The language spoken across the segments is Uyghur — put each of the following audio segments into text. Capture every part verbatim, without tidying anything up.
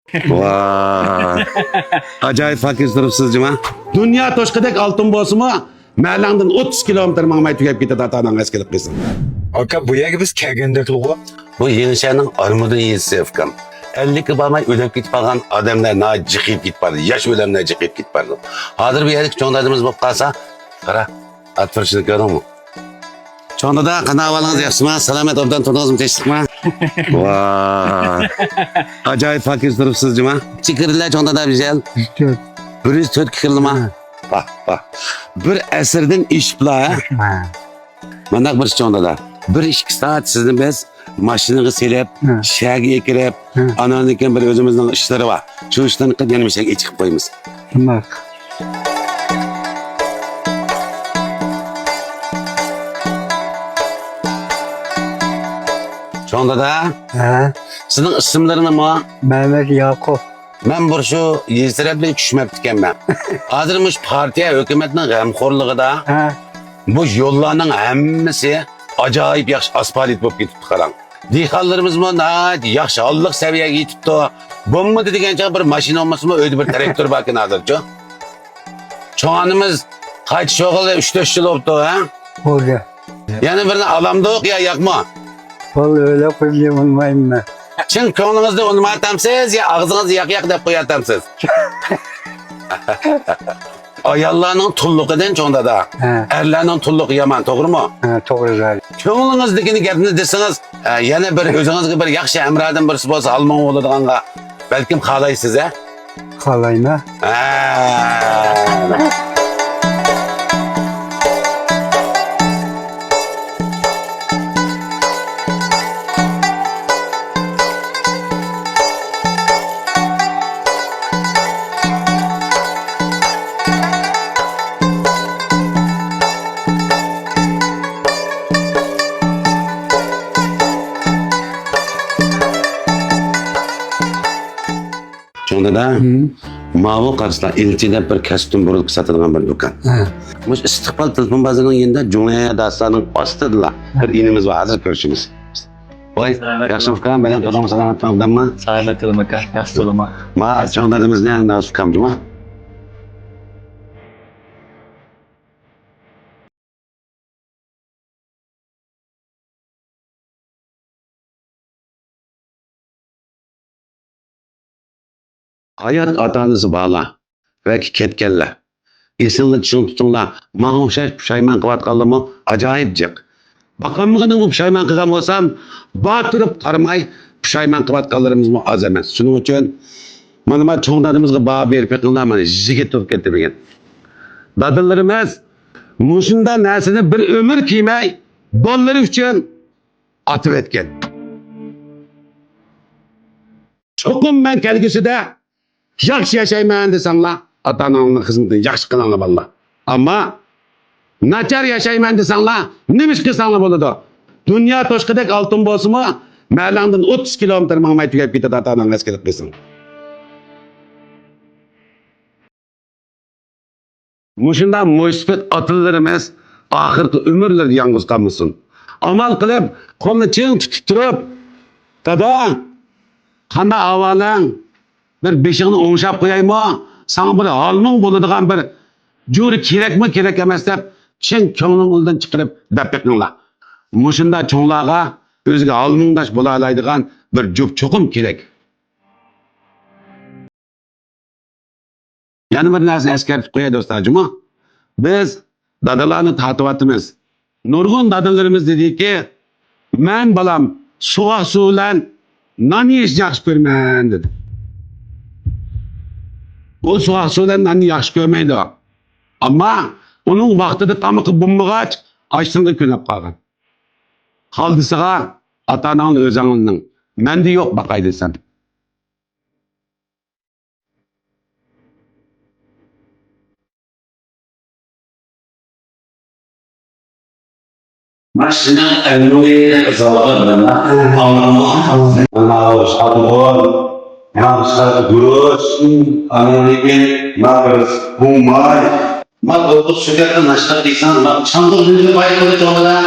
ۋاھ. ئاجايىپ پاكىز تۇرۇپسىز جۇما. دۇنيا توشقىدەك ئالتۇن بولسىمۇ، مەلەڭدىن ئوتتۇز كىلومېتىر ماڭماي تۈگەپ كېتىدۇ، ئاتا-ئاناڭ ئەسكىلىك قىلسۇن. ئاكا، بۇ يەرگە بىز كەلگەندەكلىغۇ. بۇ يېڭىشەھەرنىڭ ئارمىدۇن يېزىسى، ئۇكام. ئەللىككە بارماي ئۆلۈپ كېتىپ قالغان ئادەملەر ناھايىتى جىقىيىپ كېتىپ بارىدۇ. ياش ئۆلەملەر جىقىيىپ كېتىپ بارىدۇ. ھازىر بۇ يەردىكى چوڭ دادىمىز بولۇپ قالسا، قارا، ئاتتۇرۇشىنى كۆردۈڭمۇ؟ چوڭ دادا، قانداق ئەھۋالىڭىز، ياخشىمۇ؟ سالامەت، ئوبدان تۇردىڭىزمۇ، تىنچلىقمۇ؟ ۋاھ. ئاجايىپ پاكىز تۇرۇپسىز جۇما. نەچچە كىرلە چوڭ دادا بىزەل؟ يۈز تۆت. بىر يۈز تۆت كىرلىما؟ ھە. باھ، باھ. بىر ئەسىردىن ئېشىپلا، ھە؟ ھە. مانداق بىر چوڭ دادا. بىر ئىككى سائەت سىزنى بىز ماشىنىغا سېلىپ، ھە. شەھەرگە ئەكىرىپ، ھە. ئانان كېيىن بىر ئۆزىمىزنىڭ ئىشلىرى بار. شۇ ئىشلارنى قىلىپ يەنە مۇشۇ يەرگە چىقىپ قويىمىز. شۇنداق. چوڭ دادا. ھە. سىزنىڭ ئىسىملىرىڭىزمۇ؟ مەمەت ياقۇپ. مەن بىر شۇ يېزا تەرەپلەرگە چۈشمەپتىكەنمەن. ھازىر مۇشۇ پارتىيە ھۆكۈمەتنىڭ غەمخورلۇقىدا ھە. بۇ يوللارنىڭ ھەممىسى ئاجايىپ ياخشى ئاسفالت بولۇپ كېتىپتۇ، قاراڭ. دېھقانلىرىمىزمۇ ناھايىتى ياخشى، ھاللىق سەۋىيەگە يېتىپتۇ. بولمىدى دېگەن چاغ بىر ماشىنا بولمىسىمۇ، ئۆيدە بىر تىراكتور باركەن ھازىرچۇ. چوڭ ئانىمىز قايتىش بولغىلى ئۈچ تۆت يىل بوپتۇ، ھە؟ بولدى. يەنە بىرنى ئالامدۇق يا ياقمۇ؟ ۋاللا ئويلاپ قويدۇم، ئۇنىمايمەن مەن. چىن كۆڭلىڭىزدە ئۇنىماياتامسىز يا ئاغزىڭىزدا ياق ياق دەپ قويۇۋاتامسىز؟ ئاياللارنىڭ تۇللۇقىدىن چوڭ دادا. ھە. ئەرلەرنىڭ تۇللۇقى يامان، توغرىمۇ؟ ھە، توغرا زادى. كۆڭلىڭىزدىكىنى گەپنى دېسىڭىز، ھە، يەنە بىر ئۆزىڭىزگە بىر ياخشى ھەمراھدىن بىرسى بولسا، ھالمۇڭ بولىدىغانغا بەلكىم خالايسىز، ھە؟ خالايمەن. ھە. چوڭ دادا، ھىم. ماۋۇ قارىسىلا، ئىلچى دەپ بىر كاستيۇم بۇرۇلكا ساتىدىغان بىر دۇكان. ھە. مۇشۇ ئىستىقبال تېلېفون بازىرىنىڭ يېنىدا جۇڭيا داسلارنىڭ ئاستىدىلا بىر ئىنىمىز بار، ھازىر كۆرۈشىمىز. ۋاي، ياخشىمۇ ئۇكام، بەلەن تۇردۇڭمۇ، سالامەتمۇ، ئوبدانمۇ؟ سالامەت تۇرۇڭ ئاكا، ياخشى تۇرۇڭمۇ؟ ما، چوڭ دادىمىزنى نازۇك ئۇكام جۇما. ھايات ئاتا-ئانىسى بارلار ۋە كەتكەنلەر. ئېسىڭلاردا چىڭ تۇتۇڭلار، ماڭا ئوخشاش پۇشايمان قىلىۋاتقانلارمۇ ئاجايىپ جىق. باقالمىغىنىمغا پۇشايمان قىلغان بولسام، بار تۇرۇپ قارىماي پۇشايمان قىلىۋاتقانلىرىمىزمۇ ئاز ئەمەس. شۇنىڭ ئۈچۈن مانا، مانا چوڭ دادىمىزغا باھا بېرىپ بېقىڭلار، مانا يىگىت بولۇپ كەتتى بۈگۈن. دادىلىرىمىز مۇشۇنداق نەرسىنى بىر ئۆمۈر كىيمەي، بالىلىرى ئۈچۈن ئاتىۋەتكەن. چوقۇم مەن كەلگۈسىدە ياخشى ياشايمەن دېسەڭلار، ئاتا-ئاناڭلارنىڭ خىزمىتىنى ياخشى قىلىڭلار، بالىلار. ئەمما ناچار ياشايمەن دېسەڭلار، نېمە ئىش قىلساڭلار بولىدۇ. دۇنيا توشقىدەك ئالتۇن بولسىمۇ، مەلەڭدىن ئوتتۇز كىلومېتىر ماڭماي تۈگەپ كېتىدۇ، ئاتا-ئاناڭ ئەسكىلىك قىلسۇن. مۇشۇنداق مويسىپىت ئاتىلىرىمىز ئاخىرقى ئۆمۈرلىرىدە يالغۇز قالمىسۇن. ئامال قىلىپ، قولىنى چىڭ تۇتۇپ تۇرۇپ، «دادا، قانداق ئەھۋالىڭ؟ بىر بېشىڭنى ئوڭشاپ قويايمۇ؟ ساڭا بىر ھالمۇڭ بولىدىغان بىر جورا كېرەكمۇ، كېرەك ئەمەس؟» دەپ، چىن كۆڭلۈڭدىن چىقىرىپ دەپ بېقىڭلار. مۇشۇنداق چوڭلارغا ئۆزىگە ھالمۇڭداش بولالايدىغان بىر جۈپ چوقۇم كېرەك. يەنە بىر نەرسىنى ئەسكەرتىپ قوياي دوستلار جۇمۇ. بىز دادىلارنى تارتىۋاتىمىز. نۇرغۇن دادىلىرىمىز دېدىكى، «مەن بالام سوغۇق سۇ بىلەن نان يېيىشنى ياخشى كۆرىمەن» دېدى. ئۇ سوغۇق سۇ بىلەن ناننى ياخشى كۆرمەيدۇ. ئەمما ئۇنىڭ ۋاقتىدا تامىقى بولمىغاچ، ئاچلىقىدا كۆنۈپ قالغان. قالدىسىغا ئاتا-ئاناڭنى ئۆزۈڭنىڭ، مەندە يوق باقاي دېسەم. ماشىنا ئەلمۇنىي زاۋۇتى بىلەن ئاڭلىنىدۇ. ماۋۇ شاتۇغۇن، ماۋۇ شاتۇگۈرۈچ، ئاندىن كېيىن ماۋۇ بۇماي. ما دوقۇز شۇ گەپنى ناشتا دېسەڭ، ما چاندۇر نېمىنى باي قىلدى چوڭلىرا؟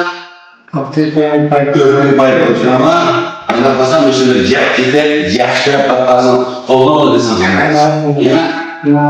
ئۆمرى باي بولسۇن ئەمما، ئانداق بولسا مۇشۇنى يەپ كېتىپ، ياخشى گەپ تاپقانسىڭ، قولۇڭ يەنە